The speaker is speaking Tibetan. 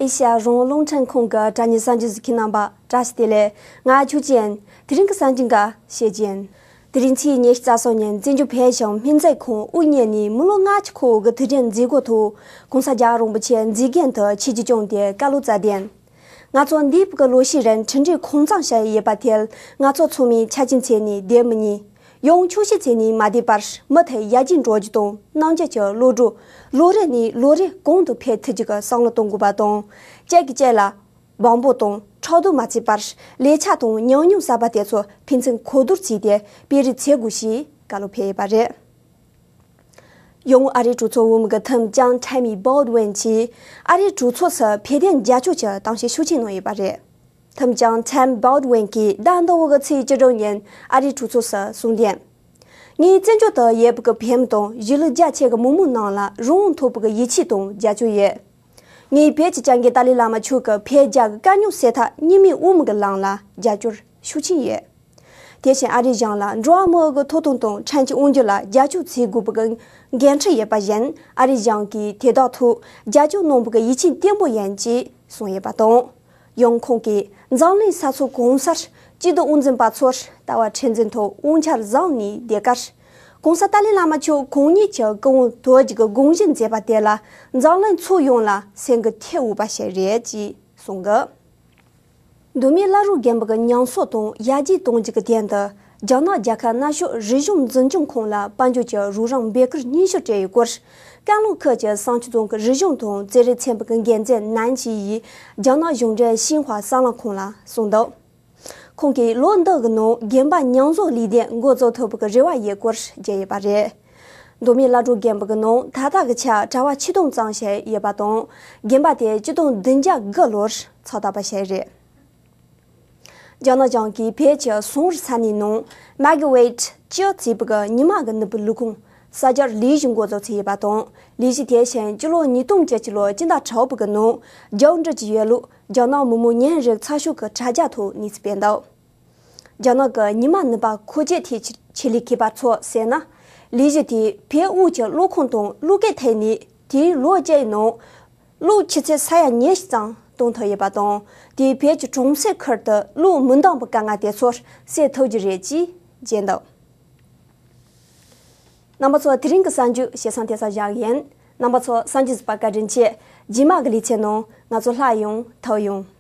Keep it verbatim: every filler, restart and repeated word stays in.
ཨེ་ཤ་ཡ་རང་དབང་རླུང་འཕྲིན་ཁང་གི་དྲ་བརྙན་གསར་འགྱུར་གཟིགས་མཁན་རྣམ་པ་བཀྲ་ཤིས་བདེ་ལེགས། ང་ཆོས་ཅན། དེ་རིང་གི་གསར་འགྱུར་འགའ་བཤད་རྒྱུ་ཡིན། དེ་རིང་ཚེས་ཉི་ཤུ་རྩ་གསུམ་ཉིན་བཙན་བྱོལ་བོད་གཞུང་སྨན་རྩིས་ཁང་དབུ་བརྙེས་ནས་མི་ལོ་ལྔ་བཅུ་འཁོར་བའི་དུས་དྲན་མཛད་སྒོའི་ཐོག་༸གོང་ས་༸རྒྱལ་བ་རིན་པོ་ཆེ་མཛད་འགན་དུ་ཆེད་ཀྱིས་བསྐྱངས་ཏེ་བཀའ་སློབ་སྩལ་དོན། ང་ཚོ་འདས་པའི་ལོ་ཤས་རིང་འཕྲིན་སྦྲེལ་ཁུངས་གཙང་བྱས་ཡོད་པ་དེས་ང་ཚོ་ཚང་མས་ཆ་རྐྱེན་བཙལ་ནས་བསྡད་མི་ཉན། ཡང་ཆོག་ཤེས་བཙལ་ནས་མ་བསྡད་པར་མུ་མཐུད་ཡར་རྒྱས་འགྲོ་རྒྱུ་དང་རྣམ་འགྱུར་གྱི་བློ་གྲོས་ལོ་རེ་ནས་ལོ་རེ་གོང་དུ་འཕེལ་ཐུབ་རྒྱུ་གི་བསམ་བློ་གཏོང་དགོས་པ་དང་། གཅིག་གིས་གཅིག་ལ་སྦོམ་པོ་དང་ཕྲག་དོག་མ་བྱེད་པར་ལས་ཆ་དང་ཉམས་མྱོང་གསར་པ་དེ་ཚོ་ཕན་ཚུན་གོ་བསྡུར་བྱས་ཏེ་སྤེལ་རེས་བྱེད་དགོས་ཞེས་བཀའ་སློབ་ཕེབས་ཡོད་པ་རེད། ཡང་ཨ་རིའི་གྲོས་ཚོགས་འོག་མའི་ཐུམ་ཅང་ཐེ་མི་བྷོལ་ཝིན་གྱིས་ཨ་རིའི་གྲོས་ཚོགས་སུ་བོད་དོན་རྒྱབ་སྐྱོར་གྱི་གཏམ་བཤད་ཤུགས་ཆེན་གནང་ཡོད་པ་རེད། ཐུམ་ཅང་ཐེ་མི་བྷོལ་ཝིན་གྱིས་ཟླ་འདི་བོ་གི་ཚེས་བཅུ་དྲུག་ཉིན་ཨ་རིའི་གྲོས་ཚོགས་སུ་གསུངས་དོན། ངའི་བཙན་བྱོལ་དུ་ཡོད་པའི་བོད་མི་དང་གཞིས་ལུས་རྒྱ་ཆེ་གི་མི་མང་རྣམས་ལ་རང་དབང་ཐོབ་པའི་ཡིད་ཆེས་དང་རྒྱབ་སྐྱོར་ཡོད། ངས་བོད་ཀྱི་སྐྱབས་མགོན་ཏཱ་ལའི་བླ་མ་མཆོག་གི་བོད་རྒྱ་གི་དཀའ་རྙོག་སེལ་ཐབས་གཉིས་སྨན་དབུ་མའི་གི་ལམ་ལ་རྒྱབ་སྐྱོར་ཤུགས་ཆེན་ཡོད། དེ་བཞིན་ཨ་རིའི་གཞུང་ལ་འགྲོ་བ་མིའི་གི་ཐོབ་ཐང་དང་ཁྲིམས་ཀྱི་དབང་སྒྱུར་ལ་རྒྱབ་སྐྱོར་བྱེད་དགོས་པའི་གི་འགན་འཁྲི་ཡོད་པ་བཞིན་ཨ་རིའི་གཞུང་གིས་དེ་དག་ཐོག་རྒྱབ་སྐྱོར་གནང་བའི་གི་ཡིད་ཆེས་བརྟན་པོ་ཡིན་ཅེས་གསུངས་ཡོད་པ་དང་། ཡང་ཁོང་གིས་འཛམ་གླིང་ས་ཕྱོགས་གང་སར་སྐྱིད་སྡུག་དབང་འཛིན་པ་ཚོར་ལྟ་བ་མཁྲེགས་འཛིན་ཐོག་དབང་ཆ་བཟུང་ནས་བསྡད་ཁར། ༸གོང་ས་ཏཱ་ལའི་བླ་མ་མཆོག་གང་ཉིད་ཀྱི་སྐུ་དབང་དོར་རྒྱུ་གི་དགོངས་གཞི་མཛད་པ་དེ་ལ་འཛམ་གླིང་ཕྱོགས་ཡོངས་ལ་སེམས་ཀྱི་ཐེ་འོས་པ་ཞིག་རེད་ཅེས་གསུངས་འདུག་མདོ་སྨད་བླ་རུང་དགོན་པ་གི་ཉམས་གསོ་དང་ཡར་རྒྱས་གཏོང་རྒྱུ་གི་དོན་དུ་རྒྱ་ནག་རྒྱལ་ཁབ་གནའ་ཤོག་རིག་གཞུང་འཛིན་སྐྱོང་ཁང་ལ་དཔལ་འབྱོར་གྱི་རོགས་རམ་འབོད་སྐུལ་སྙན་ཞུ་སྤྲད་ཡོད་སྐོར། ཀན་ལྷོ་ཁུལ་གྱི་བསང་ཆུ་རྫོང་གི་རིག་གཞུང་དང་རྩེད་རིགས་ཚན་པ་གི་འགན་འཛིན་ནན་ཅི་ཡིས་རྒྱ་ནག་གཞུང་འབྲེལ་ཤིན་ཧྭ་གསར་ལམ་ཁང་ལ་གསུངས་འདུག་ཁོང་གིས་ལོ་འདི་གི་ནང་དགོན་པ་ཉམས་གསོ་ལས་དོན་འགོ་འཛུགས་ཐུབ་པའི་རེ་བ་ཡོད་སྐོར་བརྗོད་ཡོད་པ་རེད། མདོ་སྨད་བླ་སྒྲུབ་དགོན་པ་གི་ནང་ད་ལྟ་གི་ཆར་གྲྭ་པ་ཆིག་སྟོང་ཙམ་ཞིག་ཡོད་པ་དང་། དགོན་པ་དེ་ཆིག་སྟོང་བདུན་བརྒྱ་དགུ་ལོར་ཚགས་བཏབ་པ་ཞིག་རེད། རྒྱ་ནག་གཞུང་གིས་བོད་ཀྱི་སོང་རི་ས་གནས་ནང་མའི་ཀོ་ཝེབ་བཅུ་ཅེས་པའི་གི་ཉི་མ་གི་ནུབ་པའི་ལས་ཁུངས་གསར་སྒྱུར་ལས་གཞི་འགོ་འཛུགས་བྱས་ཡོད་པ་དང་། ལས་གཞི་དེ་བཞིན་སྤྱི་ལོ་ཉིས་སྟོང་བཅུ་གཅིག་ལོ་སྤྱི་ཟླ་དྲུག་པའི་གི་ནང་རྒྱང་བསྒྲགས་ཀྱི་ཡོད་ལུགས་རྒྱ་ནག་མི་དམངས་ཉིན་རེའི་ཚགས་ཤོག་གི་དྲ་རྒྱ་ཐོག་གནས་ཚུལ་སྤེལ་འདུག་རྒྱ་ནག་གི་ཉི་མ་ནུབ་པ་མཁོ་ཆས་ཐད་ཆེད་ལས་མཁས་པ་ཚོ་ཟེར་ན། ལས་གཞི་དེས་བོད་དབུས་ཀྱི་གློག་ཁང་དང་གློག་སྐས་ཐད་ནས་དེའི་ལོ་བརྒྱའི་ནང་གློག་ཆུ་ཚད་ས་ཡ་ཉི་ཤུ་ཙམ་གཏོང་ཐུབ་ཡོད་པ་དང་། དེས་བོད་ཀྱི་གྲོང་གསེབ་ཁུལ་དུ་གློག་མི་འདང་པའི་དཀའ་ངལ་དེ་ཚོ་སེལ་ཐུབ་རྒྱུ་རེད་ཅེས་བརྗོད་འདུག་རྣམ་པ་ཚོ། དེ་རིང་གི་གསར་འགྱུར་བྱས་ཙང་དེ་ཙམ་བཞག་ཡིན། རྣམ་པ་ཚོ་གསར་འགྱུར་གཟིགས་པར་བཀའ་དྲིན་ཆེ། རྗེས་མ་གི་ལེ་ཚན་ནང་ང་ཚོ་སླར་ཡང་ཐུག་ཡོང་།